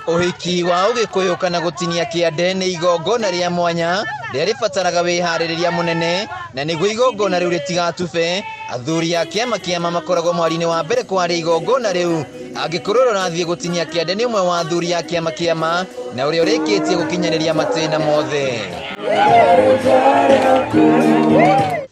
Ũhiki wa Ũgĩkũyũ kana gũtinia kĩande nĩ igongona rĩa mwanya rĩrĩa rĩbataraga wĩharĩrĩria mũnene, na nĩguo igongona rĩu rĩtigatube, athuri a kĩama kĩama makoragwo mweri-inĩ wa mbere kwarĩa igongona rĩu. Angĩkorwo ũrĩa ũrathiĩ gũtinia kĩande nĩ ũmwe wa athuri a kĩama kĩama na ũrĩa ũrĩkĩtie gũkinyanĩria matĩna mothe.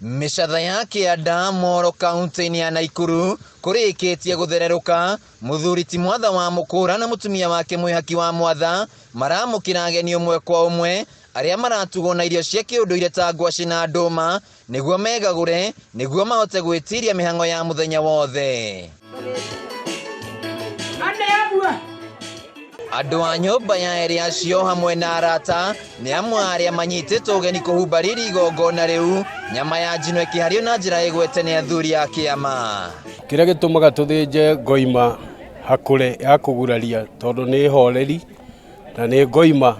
Mĩcatha ya kĩanda Moro kaunti-inĩ ya Naikuru kũrĩkĩtie gũthererũka. Mũthuri ti Mwatha wa Mũkũra na mũtumia wake Mwĩhaki wa Mwatha maramũkĩra ageni ũmwe kwa ũmwe arĩa maratugwo na irio cia kĩũndũire ta ngwacĩ na ndũma nĩguo megagũre nĩguo mahote gwĩtiria mĩhang'o ya mũthenya wothe. Andũ a nyũmba ya erĩ acio hamwe na arata nĩ amwe a arĩa manyitĩtwo ũgeni kũhumba riri igongona rĩu, nyama ya njino ĩkĩhario na njĩra ĩgwete nĩ athuri a kĩama. Kĩrĩa gĩtũmaga tũthĩnje ngoima hakũre ya kũguraria tondũ nĩ horeri na nĩ ngoima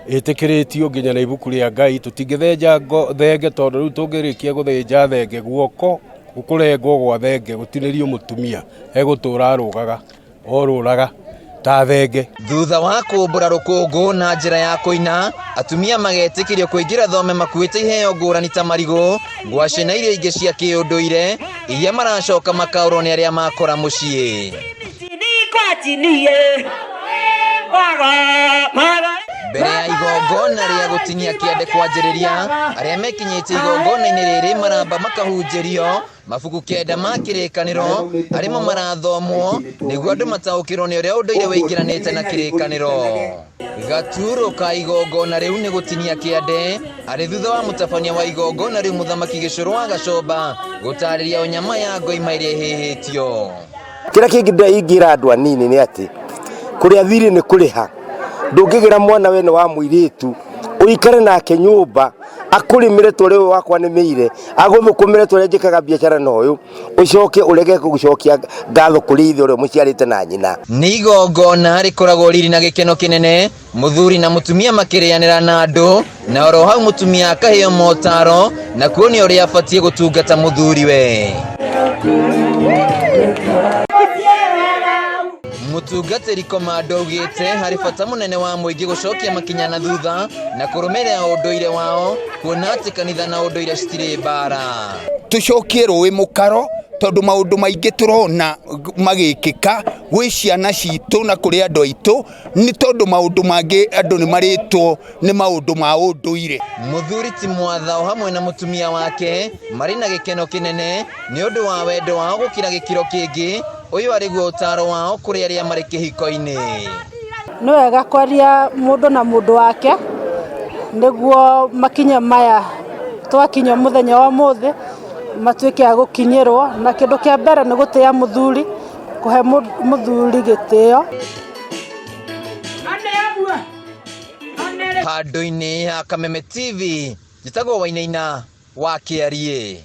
ĩtĩkĩrĩtio nginya na ibuku rĩa Ngai. Tũtingĩthĩnja thenge tondũ rĩu tũngĩrĩkia gũthĩnja thenge guoko kũrengwo gwa thenge gũtinĩrio mũtumia egũtũra arũgaga. Orũraga ta thenge. Thutha wa kũmbũra rũkũngũ na njĩra ya kũina, atumia magetĩkĩrio kũingĩra thome makuĩte iheo ngũrani ta marigũ, ngwacĩ na irio ingĩ cia kĩũndũire iria maracoka makaũrwo nĩ arĩa makora mũciĩ. Mbere ya igongona rĩa gũtinia kĩande kwanjĩrĩria, arĩa mekinyĩtie igongona-inĩ rĩrĩ maramba makahunjĩrio mabuku kenda ma kĩrĩkanĩro arĩmo marathomwo nĩguo andũ mataũkĩrwo nĩ ũrĩa ũndũire wĩingĩranĩte na kĩrĩkanĩro. Gaturo ka igongona rĩu nĩ gũtinia kĩande arĩ thutha wa mũtabania wa igongona rĩu mũthamaki Gĩcũrũ wa Gacomba gũtarĩria ũnyama ya ngoima ĩrĩa ĩhĩhĩtio. Kĩrĩa kĩngĩ ingĩra andũ anini nĩ atĩ kũrĩa thirĩ nĩ kũrĩha. Ndũngĩgĩra mwana wene wa mũirĩtu ũikare nake nyũmba akũrĩmĩre ta ũrĩa ũyũ wakwa nĩmĩire, agũthũkũmĩre ta ũrĩa njĩkaga biacara na ũyũ, ũcoke ũrege gũcokia ngatho kũrĩ ithe ũrĩa ũmũciarĩte na nyina. Nĩ igongona rĩkoragwo riri na gĩkeno kĩnene, mũthuri na mũtumia makĩrĩanĩra na andũ, na oro hau mũtumia akaheo motaro na kuonio ũrĩa abatiĩ gũtungata mũthuriwe. Mũtungatĩri Komando augĩte harĩ bata mũnene wa mũingĩ gũcokia makinya na thutha na kũrũmĩrĩra ũndũire wao kuona atĩ kanitha na ũndũire citirĩ mbara. Tũcokie rũĩ mũkaro tondũ maũndũ maingĩ tũrona magĩkĩka gwĩ ciana citũ na kũrĩ andũ aitũ nĩ tondũ maũndũ mangĩ andũ nĩ marĩtwo nĩ maũndũ ma ũndũire. Mũthuri ti Mwatha o hamwe na mũtumia wake marĩ na gĩkeno kĩnene nĩ ũndũ wa wendo wao gũkĩra gĩkĩro kĩngĩ. Ũyũ arĩ guo ũtaaro wao kũrĩ arĩa marĩ kĩhiko-inĩ. Nĩ wega kwaria mũndũ na mũndũ wake nĩguo makinya maya twakinya mũthenya wa ũmũthĩ matuĩke a gũkinyĩrwo, na kĩndũ kĩa mbere nĩ gũtĩa mũthuri, kũhe mũthuri gĩtĩo. Handũ-inĩ ha Kameme TV, njĩtagwo Wainaina wa Kĩariĩ.